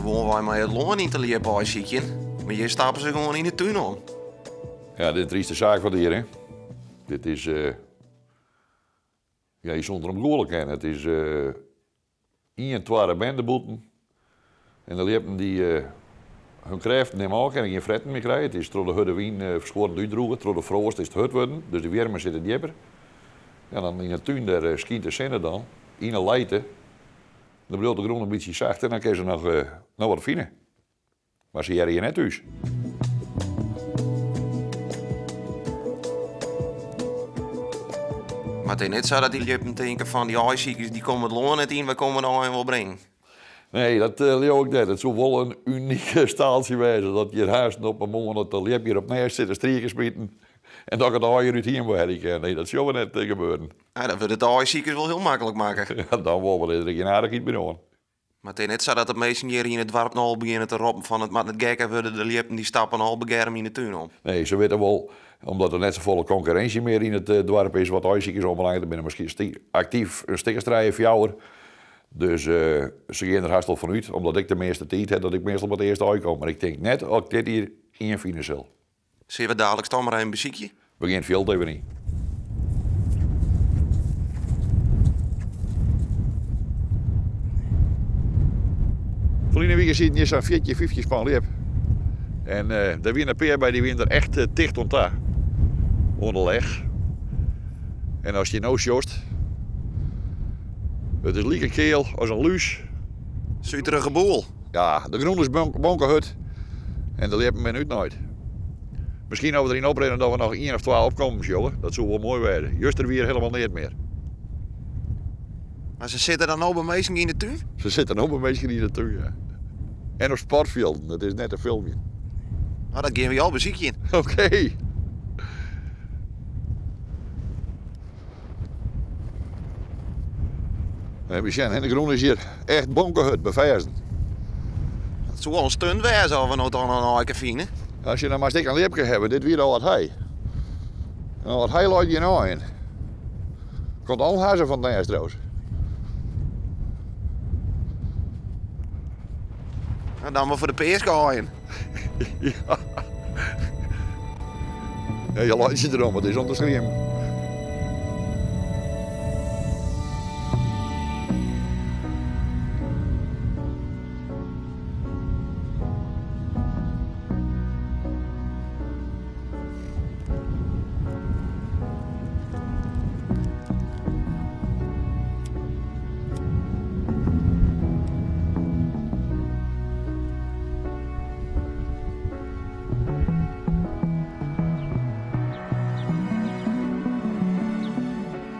gewoanwei mei it lân yn te ljipaaisykjen, mar hjir stappe se gewoan yn de tún om. Ja, dit is in tryste saak fan hjir, hè. Dit is, uh, ja, je soene derom gûle kinne. It is uh, ien twadde bende bûten. En de ljippen dy hun krêften nimme ôf, kinne gjin fretten mear krije. It is troch de hurde wyn ferskuorrend útdrûge, troch de froast is it hurd wurden, dus de wjirmen sitte djipper. Ja, dan yn 'e tún dêr skynt de sinne dan, yn 'e lijte. Dan bliuwt de grûn in bytsje sacht en dan kinne se noch, noch wat fine. Mar se hearre hjir net thús. Mar it is net sa dat dy ljippen tinke fan dy aaisikers dy komme it lân net yn, wy komme de aaien wol bringen. Nee, dat leau ik net. It soe wol in unyk staaltsje wêze dat hjir haast op 'e moarn dat de ljip hjir op nêst sit te striken smiten en dat ik it aai hjir út hiem wol helje kin. Nee, dat sjogge we net gebeuren. Ja, dan wurdt it de aaisikers wol hiel maklik makke. Ja, dan wol, want is der gjin aardichheid mear oan. Mar it is net sa dat de minsken hjir yn it doarp no al begjinne te roppen fan it moat net gekker wurde, de ljippen dy stappen al begerm yn de tún om. Nee, se witte wol, omdat der net safolle konkurrinsje mear yn it doarp is wat aaisikers oanbelanget, der binne miskien aktyf in stik as trije, fjouwer. Dus se gean der hast wol fan út, omdat ik de measte tiid ha, dat ik meastal mei it earste aai kom. Mar ik tink net dat ik dit jier ien fine sil. Sille we daliks dan mar even besykje? We gean it fjild even yn. Ferline wike sieten hjir sa'n 14, 15 span ljip. En uh, der wiene in pear by, dy wiene der echt uh, ticht oan ta. Oan de lech. En as je no sjochst, it is like keal as in lús. Suterige boel. Ja, de grûn is bonkehurd en de ljippen binne útnaaid. Miskien as we deryn oprinne dat we noch ien of twa opkommen sjogge. Dat soe wol moai wêze. Juster wie er hielendal neat mear. Mar se sitte dan no by minsken yn de tún? Se sitte no by minsken yn de tún, ja. En op sportfjilden, it is net te filmjen. No, dat gean wy al besykjen. Oké. Even sjen, de grûn is hjir echt bonkehurd befêzen. Dat soe al in stunt wêze as we no toch noch in aaike fine. As je dan moatst ek in ljipke hawwe, dit wie de âld hei. En âld hei leit gjin aaien. Komt al hazze fan it nêst trouwens. Nou, dan mar foar de peaskeaaien. ja. Ja, je laitsje derom, it is om te skriemen.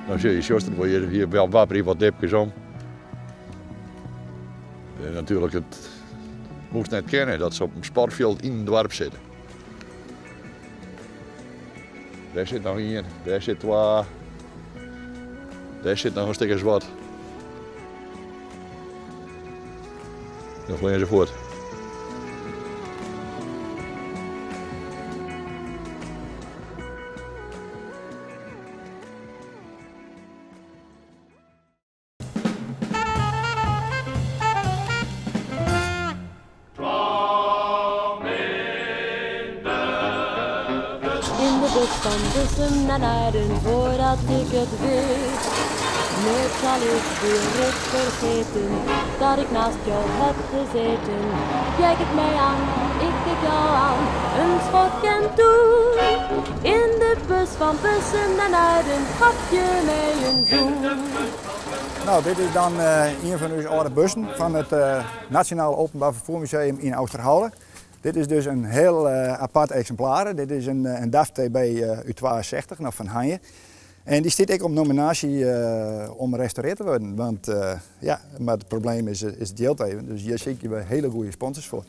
No sjoch, je sjochst it wol, hjir, hjir wapperje wat ljipkes om. En natuerlik, it moast net kinne dat se op in sportfjild yn in doarp sitte. Dêr sit noch ien, dêr sit twa, dêr sit noch in stik as wat. Dan fleane se fuort. In de bus van Bussum naar Naarden, voordat ik het wist. Nooit zal ik de rit vergeten, dat ik naast jou heb gezeten. Jij kijkt mij aan, ik kijk jou aan, een schok en toe. In de bus van Bussum naar Naarden, gaf je mij een zoen. Nou, dit is dan uh, een van onze oude bussen van het uh, Nationaal Openbaar Vervoermuseum in Ousterhaule. Dit is dus een heel uh, apart exemplaar. Dit is een, een DAF TB U62, nog van Hanje. En die stiet ek op nominaasje om restaureerd te worden. Want ja, mar it probleem is, is it jild even. Dus hjir sykje we hiele goede sponsors foar.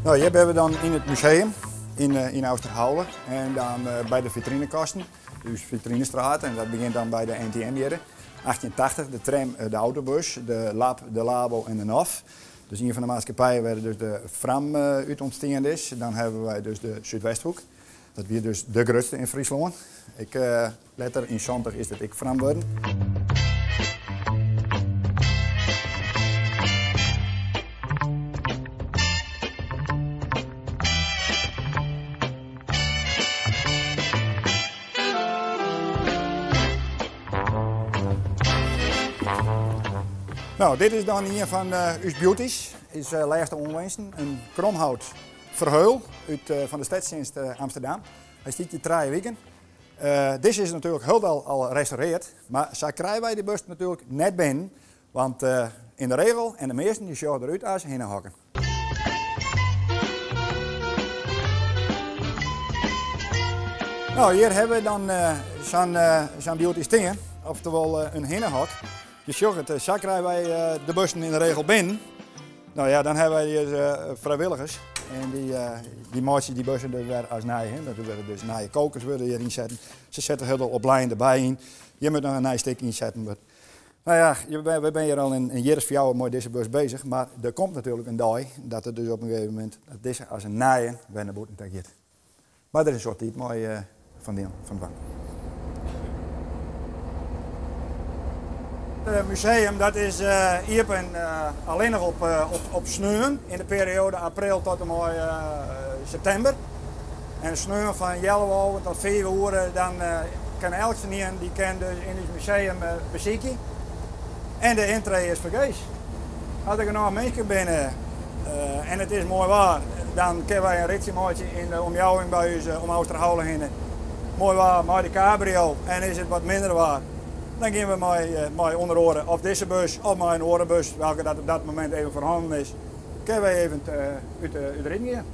No, hjir binne we dan yn it museum yn, yn Ousterhaule en dan by de vitrinekasten, dus Vitrinestraat en dat begjint dan by de NTM hjir. 1880, de tram, de autobus, de Lab, de Labo en de NOF. Dus ien fan de maatskippijen wêr dus de Fram út ûntstien is. Dan hawwe wy dus de Súdwesthoek. Dat wie dus de grutste yn Fryslân. Ek letter yn 70 is dit ek fram wurden. Nou, dit is dan ien fan ús beauties, is lêste oanwinsten, in Kromhout Verheul út, fan de Stedstsjinst Amsterdam. Hy stiet hjir trije wiken. Dizze is natuerlik hielendal al restaureard, mar sa krije wy dy bus natuerlik net binnen, want yn de regel en de measten dy sjogge derút as hinnehokken. Nou, hjir hawwe we dan sa'n sa'n beauty stean, oftewol in hinnehok. Je sjogge it, sa krije wy de bussen yn de regel binnen. Nou ja, dan hawwe wy hjir frijwilligers en dy, dy meitsje dy bussen dus wer as nij. Hè. Dat wurde dus nije kokers wurde hjir ynsetten. Se sette hiel op lijn derby yn. Hjir moat noch in nij stik ynsetten wurde. Nou ja, we binne hjir al in jier as fjouwer mei dizze bus bezich, mar der komt natuerlik in dei dat it dus op in gegeven momint dat dizze as in nije wer nei bûten ta giet. Mar der is in soad tiid mei fan dwaan. It museum dat is iepen allinnich op sneon yn de perioade april tot en mei septimber. En sneon fan healwei alven tot fiif oere dan kin eltsenien dy kin dus yn ús museum besykje. En de yntree is fergees. As der genôch minsken binne en it is moai waar, dan kinne wy in ritsje meitsje yn de omjouwing by ús om Ousterhaule hinne. Moai waar mei de cabrio en is it wat minder waar, dan gean we mei ûnder oare of dizze bus of mei in oare bus, welke dat op dat momint even foar hannen is, kinne wy even út riden gean.